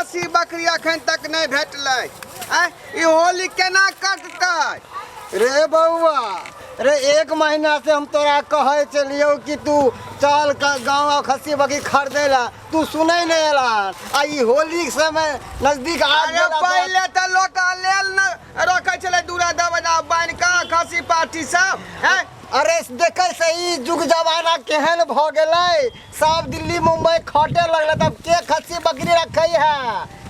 खस्सी बकरी अखन तक नहि भेटलै। आँय, ई होली केना कटतै? रे बौआ रे, एक महीना से हम तोरा कहै छलियौ कि तू चल गाँव आ खस्सी बकरी खरीदे ला, तू सुनै नहीं एला। आ ई होली के समय नजदीक आ अरे गेला। पहिले तऽ लोक लेल न रखै छलै दूरा दरवाजा बान्हि कऽ खस्सी पाठी सब हैं। अरे देखै से ई जुग जमाना केहन भऽ गेलै, सब दिल्ली मुंबई खटे लगलै, तब के खस्सी बकरी रखै है?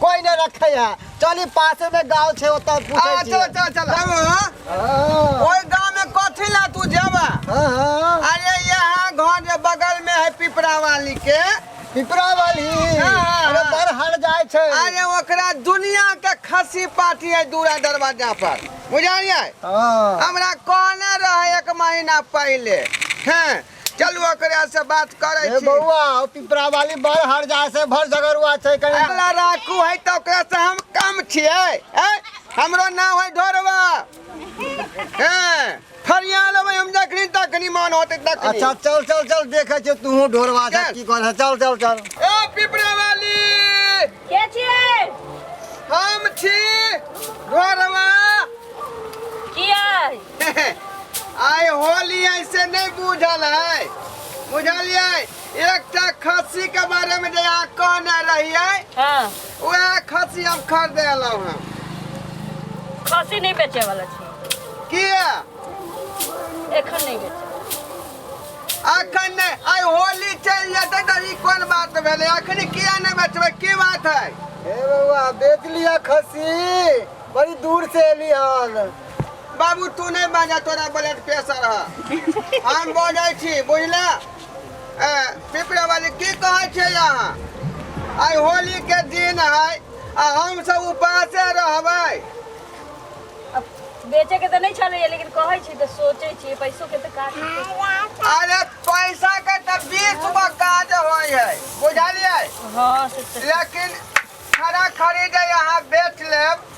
कोई नहीं रखै है। चली, पासे में गाँव छै, ओतऽ पूछै आ, छियै। चल चल चल। हाँ, ओहि गाँव में कथी ला तू जेबा? हाँ, हाँ। अरे यहाँ घर के बगल में है पिपरा वाली के। पिपरा वाली? हाँ, अरे हाँ। बड़ हर जाइ छै। अरे ओकरा दुनिया के खस्सी पाठी है दूरा दरवाजा पर, बुझलियै? हाँ। हमरा कहने रहे एक महीना पहले। हैं, चलू ओकरा से बात करै ए छी। बौआ, ओ पिपरा वाली बड़ हर जाइ छै, भर झगड़ुआ छै कनि। अगला राखू है तऽ ओकरा से हम कम छियै? हैं? हमरो नाम है ढोरवा। हैं, फरिया लेबै हम जखनी तखनी मन होतै तखनी। अच्छा, चल चल चल, देखै छियै तूहू ढोरवा छै। चल। की कहै? चल चल चल। ए पिपरा वाली! के छियै? हम छी ढोरवा। की अइ? आइ होली ऐसे नहि बुझल है, बुझलियै? एकटा खस्सी के बारे में जे अहाँ कहने रहियै, वएह खस्सी हम खरीदे एलहुँ हँ। खस्सी नहि बेचे वाला छी। किया? एखन नहि बेचे। अखन नहि? आइ होली चलि जेतै तऽ ई कोन बात भेलै? अखन किया नहि बेचबै? की बात है? हे बौआ, बेच लिया खस्सी, बड़ी दूर से एली हन। बाबू, तू नहि बाजा, तोरा ब्लड प्रेशर है। हम बजै छी, बुझला? ए पिपरा वाली, की कहै छै अहाँ? आइ होली के दिन है आ हम सब उपासे रहबै। अब बेचे के तऽ नहि छलैया, लेकिन कहै छी तऽ सोचै छी, पैसो के तऽ काज हेतै। अरे पैसा के तऽ 20 गो काज होइ है, बुझलियै? हँ, से तऽ। लेकिन खड़ा खड़ी जे यहाँ बेच लेब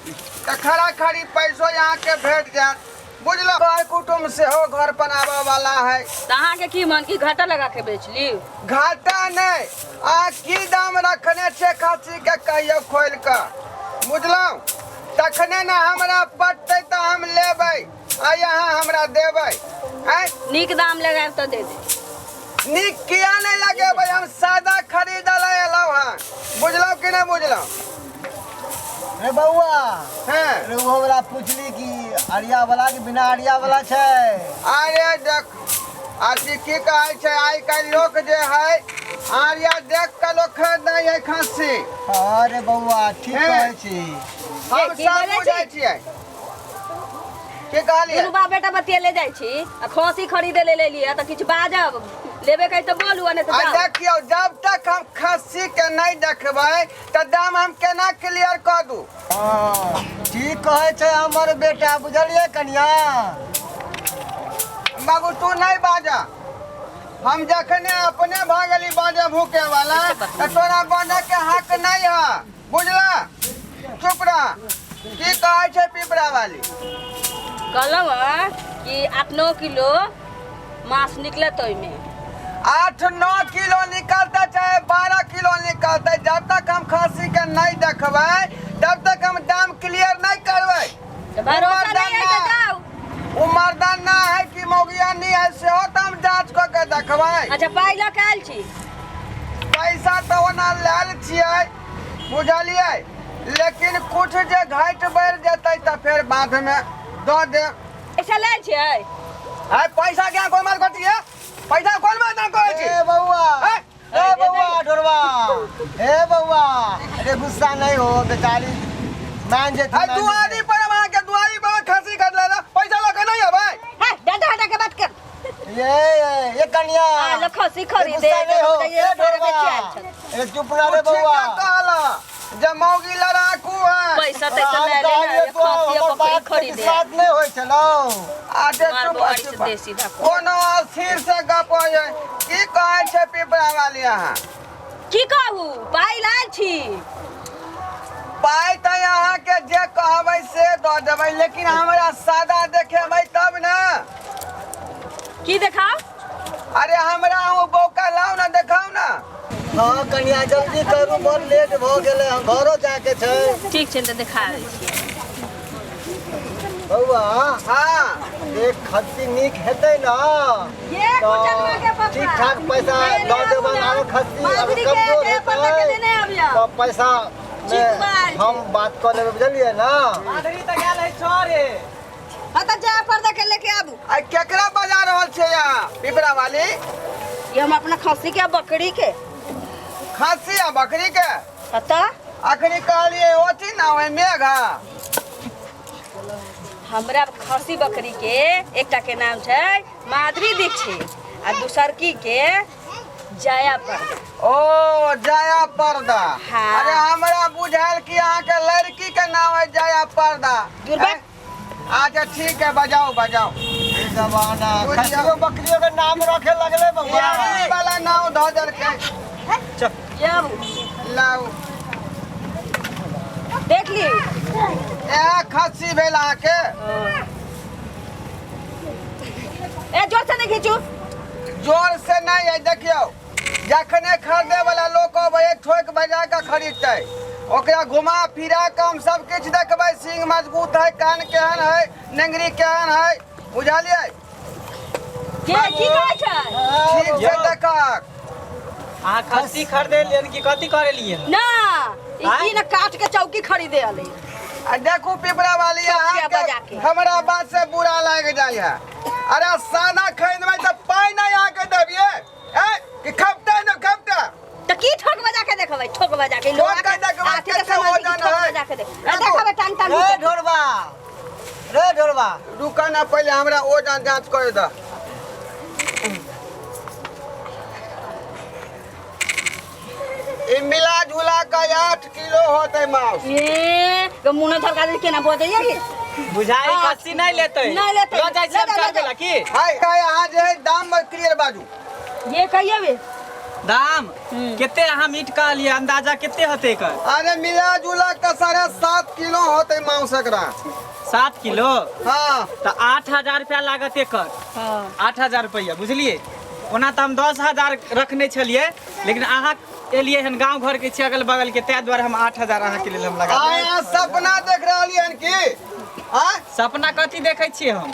तऽ खड़ा खड़ी पैसो यहाँ के भेट जायत, बुझलो? कर कुटुम्ब सेहो घर पर आबऽ वाला है। तऽ अहाँके की मन की घाटा लगा के बेच ली? घाटा नहि। अहाँ की दाम रखने छियै खस्सी के, कहियो खोलि कऽ, बुझलहुँ? तखने ने हमरा पटतै तऽ हम लेबै आ यहाँ हमरा देबै, आँय? नीक दाम लगायब तऽ दे दे। नीक किया नहि लगेबै? हम सादा खरीदऽ लए एलहुँ हँ, बुझलहुँ कि नहि बुझलहुँ? रे बौआ। हँ। रे, ओहो वाला पुछली कि अरिया वाला कि बिना अरिया वाला छै? अरे देख, अथी की कहै छै, आइ काल्हि लोक जे है आर्या देख कऽ लोक खरीदै है खस्सी। अरे बौआ, ठीक कहै छी। हम की सब बोलै छी? बुझै छियै। की कहलियै? दुनू बाप बेटा बतियेले जाइ छी आ खस्सी खरीदे ले लेलियै तऽ किछु बाजब। लेबे के तऽ बोलू आ नहि तऽ आ जाउ। देखियौ, जब तक हम खस्सी के नहि देखबै तऽ दाम हम केना क्लियर कऽ दू? हँ, ठीक कहै छै हमर बेटा, बुझलियै कनिया? बाबू, तू नहि बाजा। हम जखने अपने भऽ गेली बाजे भूके वाला तऽ तोरा बाजऽ के हक नहि है, बुझला? चुप रह। की कहै छै पिपरा वाली? कहलहुँ हँ कि 8-9 किलो मांस निकलत ओहिमे। 8-9 किलो निकलतै चाहे 12 किलो निकलतै, जब तक हम खस्सी के नहीं देखबै तब तक हम दाम क्लियर नहीं करबै। तऽ भरोसा नहि है तऽ जाउ। ओ मर्दाना है कि मौगियानी है, सेहो तऽ हम जांच कऽ के देखबै। अच्छा, पाइ लऽ के आयल छी? पैसा तऽ ओना लायल छियै, बुझलियै? लेकिन कुछ जे घटि बढ़ि जेतै तऽ फेर बादमे दऽ देब। पैसा लायल छियै? आइ पैसा के कोन बात करती है? पैसा कोन बात ना कहै छी? ए बौआ। ए, ए बौआ ढोरवा, ए बौआ, अरे गुस्सा नहीं हो, बेचारी मान जेतै। आइ दुआरी पर हम अहाँके दुआरी पर खस्सी काट लेला, पैसा लऽ के नहि अबै? है, डंडा हटा के बात कर। ये ये ये कन्या। आ लो खस्सी खरीदे। गुस्सा नहीं हो। ये ए बेचे ढोरवा, आयल छल। ए चुप ना रे ठीके बौआ। कहला जे मौगी लड़ाकू है। पैसा तैसा हम लए ले कहलियै ने तो खस्सी हमर बकरी बात के खरीदे। विश्वास नहि होइ छलौ। आजे मार चुप बोआरी से चुप। दे सीधा कर। कोनो अस्थिर से गप होय। की कहै छै पिपरा वाली अहाँ? की कहू, पाइ लायल छी? पाइ तऽ अहाँके जे कहबै से दऽ देबै, लेकिन हमरा सादा देखेबै तब ने। की देखाउ? अरे हमरा ओ बौका लाउ ने, देखाउ ने। हाँ कनिया जल्दी करू, बड़ लेट भऽ गेलै, हम घरो जाके छै। ठीक छै, तऽ देखा दै छियै। बौआ। हाँ। एक खस्सी नीक हेतै ने ये कुचनमा के तऽ पप्पा ठीक ठाक पैसा दऽ देबनि, आरो खस्सी अगर माधुरी के कमजोर देह पर लगे हेतै देने आबिया। तऽ पैसा मे ठीक बात। हम बात कऽ लेबै, बुझलियै ने? माधुरी तऽ गेल है चरे। हाँ तऽ जा पर्दा के लेके आबू। आ केकरा बजा रहल छै यहाँ पिपरा वाली? ये हम अपना खस्सी के आ बकरी के। खस्सी आ बकरी के? पता। अखनी कहलिए ओथी ना ओहि मेघा। हमरा खस्सी बकरी के एकटा के नाम छै माधुरी दीक्षित आ दूसरकी के जया पर्दा। ओ जया पर्दा। हाँ। अरे हमरा बुझायल कि अहाँ के लड़की के नाम है जया पर्दा। दुर्गा। अच्छा ठीक है, बजाओ बजाओ। ई जमाना खस्सियो बकरियो के नाम रखे लगले बौआ। यारी वाला नाम धऽ देलकै। जाऊ। लाउ। देख ली। ए खस्सी भेल अहाँके। ए जोर से नहीं खींचू। जोर से नहीं है, देखियौ जखने खरीदे वाला लोग अबै है ठोक बजा के खरीदते, ओकरा घुमा फिरा के हम सब किछु देखबै, सींग मजबूत है, कान केहन है, नेंगरी केहन है, बुझलियै? के की कहै छै? ठीक से देखक। अहाँ खस्सी खरीदे लियन कि कथी करे लिए? ना ई की ना काट के चौकी खरीदे अलै। आ देखू पिपरा वाली, ठोकिया बजा अहाँके के। हमरा बात से बुरा लागि जाइ है। अरे सादा खरीदबै तऽ पाइ नहि अहाँके देबियै, ए कि खपतै न खपतै। तऽ की ठोक बजा के देखबै? ठोक बजा के लोहा ठोक के देखबै, हाथी के कते सामान वजन ठोक है। बजा के देख। आ देखबै टांग टांग रे नीचे। ढोरबा, रे ढोरबा, रुका ना, पहिले हमरा वजन जाँच करे दऽ। ई मिला जुला के 8 किलो होतै मांस। ए ग मुना धरका दे केना बजैया ये? बुझाई हाँ। खस्सी नहीं लेते। नहीं लेतै। लऽ जाइ लऽ छियै हम जा, लऽ चरबै जा। ला की? हाय हाय, अहाँ जे है दाम क्लियर बाजू। ये कहिए बे दाम कते अहाँ मीट कहलियै, अंदाजा कते होतै एकर? अरे मिला जुला के 7.5 किलो होतै मांस एकरा। 7 किलो? हाँ। तऽ 8000 रुपया लागत एकर। हाँ। 8000 रुपया, बुझलियै? ओना तऽ हम 10,000 रखने छलियै, लेकिन अहाँ एलियै हन गाँव घर के छियै, अगल बगल के, ताहि दुआरे हम 8000 अहाँके लेल हम लगा आय देलियै। अहाँ सपना देख रहलियै हन की? आय? सपना कथी देखै छियै हम?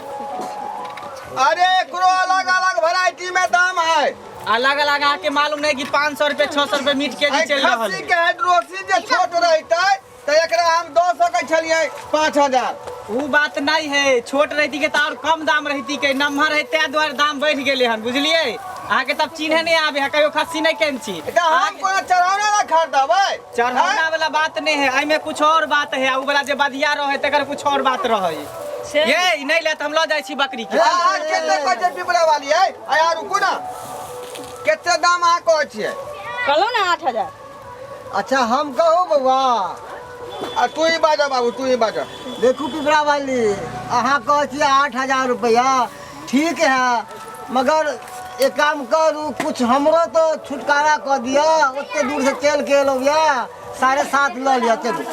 अरे एकरो अलग अलग वैरायटी में दाम है। अलग अलग अहाँके मालूम नहीं कि 500 रुपये 600 रुपये मीट के जी आइ चलि रहल खस्सी है। के हाइड्रोसिस जे छोट रहितै तऽ एकरा हम दऽ सकै छलियै 5000। उ बात नहीं है, छोट रहती के तऽ और कम दाम रहती के, नम्हर है ताहि दुआरे दाम बढ़ि गेलै हन, बुझलियै? अहाँके तब चिन्हे नहीं आबे है, कहियो खस्सी नहीं केने छी। तऽ हम कोनो चढ़ौना ला खरीदबै? चढ़ौना वाला बात नहीं है, एहिमे कुछ और बात है, उ वाला जे बधिया रहे तकर कुछ और बात रहे। से ये ई नहीं लेत हम लऽ जाइ छी बकरी के। अहाँ कते कहै छियै पिपरा वाली है? आ रुकू ना, कते दाम अहाँ कहै छियै? कहलहुँ ने 8000। अच्छा हम कहू बौआ। आ तू ही बाजऽ बाबू, तू ही बाजऽ। देखू पिपरा वाली, अहाँ कहै छियै 8000 रुपया, ठीक है, मगर एक काम करू, कुछ हमरो तो छुटकारा कऽ दिअ, ओते दूर से चलि के एलहुँ यऽ, 7.5 लऽ लिअ। चलू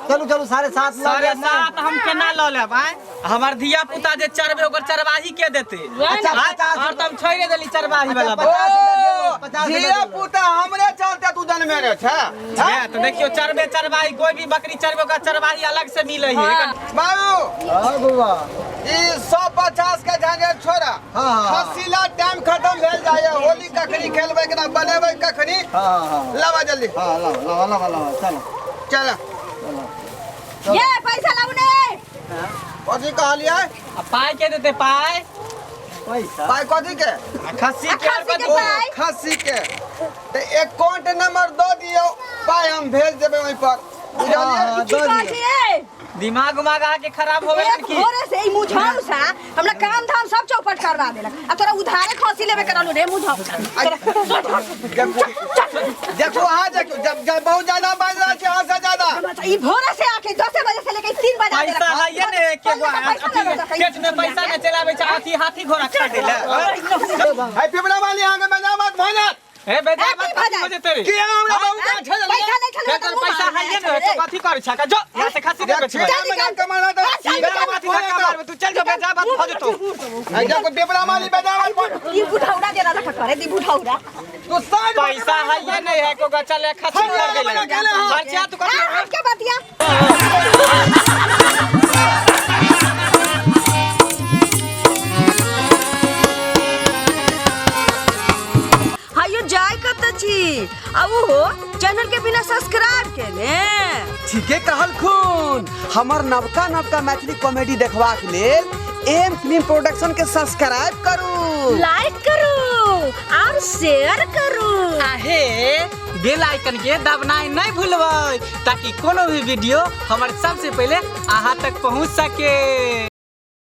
चलू चलू, 7.5 लऽ लिअ। 7.5 हम केना लऽ लेब? आँय, हमर धिया पुता जे चरबै ओकर चरवाही के देतै? अच्छा, आँय, 50 और तऽ हम छोड़िए देली चरवाही वाला बात। 50 रुपया दे दो, 50 रुपया धिया दे दो। पुता हमरे चलते तू जन्मे रे छै। है, तो देखियो चरबे चरवाही, कोई भी बकरी चरबे ओकर चरवाही अलग से मिले है। हाँ। बाबू। हाँ बौआ। ई 150 के झंझट छोड़ा। हाँ, हाँ। खस्सीला टाइम खत्म भेल जाइए, होली कखनी खेलबै केना बनेबै कखनी? हाँ हाँ लावा जल्दी। हाँ लाओ लाओ लाओ लाओ, चलो चल चलो। ये पैसा लाऊ ने। कथी कहलियै? आ पाइ के देतै पाइ? पैसा पाइ कथी के? आ खस्सी आ के और खस्सी के कथी? पाइ? खस्सी के तऽ अकाउंट नंबर दऽ दियौ, पाइ हम भेज देबै ओहि पर, बुझलियै? हाँ, की दऽ कहै दियौ। छियै? दिमाग उमाग अहाँके खराब हो गेल एक की? भोरे से ई मुझौसा हमरा काम धाम सब चौपट करवा देलक, आ तोरा उधारे खसी लेबे करलू रे मुझौसा। देखू देखू अहाँ देखू, जब जब बहुत ज्यादा बाजि रहल छी अहाँ से ज्यादा। ई भोरे से आके 10 बजे से लेके 3 बजे पैसा है ने के गो अथी पेट में पैसा ने चलाबै छै, हाथी हाथी घोड़ा खरीदे ले। है पिपरा वाली, अहाँके बजा बात भऽ जायत। ए बेटा ए, की भऽ बात जाय? कथी बजते रे कि हमरा बाबू का छे पैसा नहीं छले ते तोर पैसा है ने तो कथी करै छ जो यहाँ से खस्सी दे बेचबै चल निकल। कमाना तो चल सीधा बात धक्का मारबे तू चल जो बेटा बात भऽ जेतौ ऐसा को बेपरा मारी बेटा ई बुढ़ौरा जे रहल करे दी बुढ़ौरा तू साइड पैसा है ये नहीं है को गचा ले खस्सी कर गेलै खर्चा तू कथी आ, हट के बतिया। हायो जाय कत छी आ ओहो चैनल के बिना सब्सक्राइब केने। ठीके कहलखुन। हमर नवका नवका मैथिली कॉमेडी देखबाक लेल एम फिल्म प्रोडक्शन के सब्सक्राइब करू, लाइक करू और शेयर करू। आहे बेल आइकन के दबनाइ नहीं भूलबै ताकि कोनो भी वीडियो हमर सबसे पहले अहाँ तक पहुँच सके।